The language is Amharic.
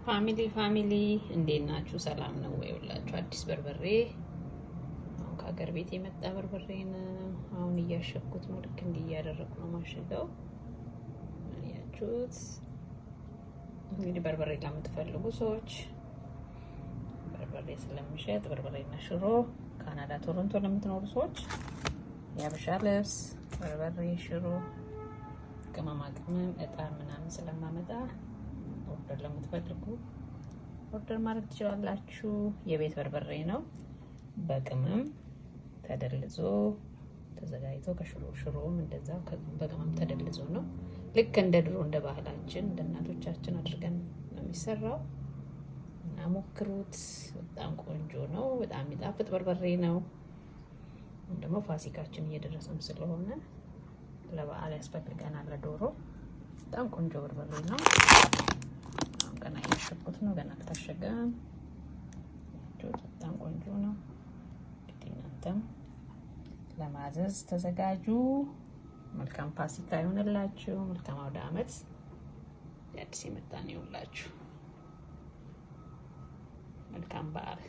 Family family፣ እንዴት ናችሁ? ሰላም ነው ወይ? ሁላችሁ አዲስ በርበሬ አሁን ከሀገር ቤት የመጣ በርበሬ ነው። አሁን እያሸኩት ነው። ልክ እንዲህ እያደረኩ ነው ማሸገው። አያችሁት? እንግዲህ በርበሬ ለምትፈልጉ ሰዎች በርበሬ ስለምሸጥ፣ በርበሬና ሽሮ ካናዳ ቶሮንቶ ለምትኖሩ ሰዎች የሀበሻ ልብስ፣ በርበሬ፣ ሽሮ፣ ቅመማ ቅመም፣ እጣን ምናምን ስለማመጣ order ለምትፈልጉ order ማድረግ ትችላላችሁ። የቤት በርበሬ ነው። በቅመም ተደልዞ ተዘጋጅቶ ከሽሮ፣ ሽሮም እንደዛ በቅመም ተደልዞ ነው። ልክ እንደ ድሮ እንደ ባህላችን እንደ እናቶቻችን አድርገን ነው የሚሰራው እና ሞክሩት። በጣም ቆንጆ ነው። በጣም የሚጣፍጥ በርበሬ ነው። ደግሞ ፋሲካችን እየደረሰም ስለሆነ ለበዓል ያስፈልገናል። ለዶሮ በጣም ቆንጆ በርበሬ ነው። ገና እያሸኩት ነው። ገና አልታሸገም። በጣም ቆንጆ ነው። እንግዲህ እናንተም ለማዘዝ ተዘጋጁ። መልካም ፋሲካ ይሁንላችሁ። መልካም አውደ ዓመት፣ አዲስ የመጣ ነው ይሁንላችሁ። መልካም በዓል።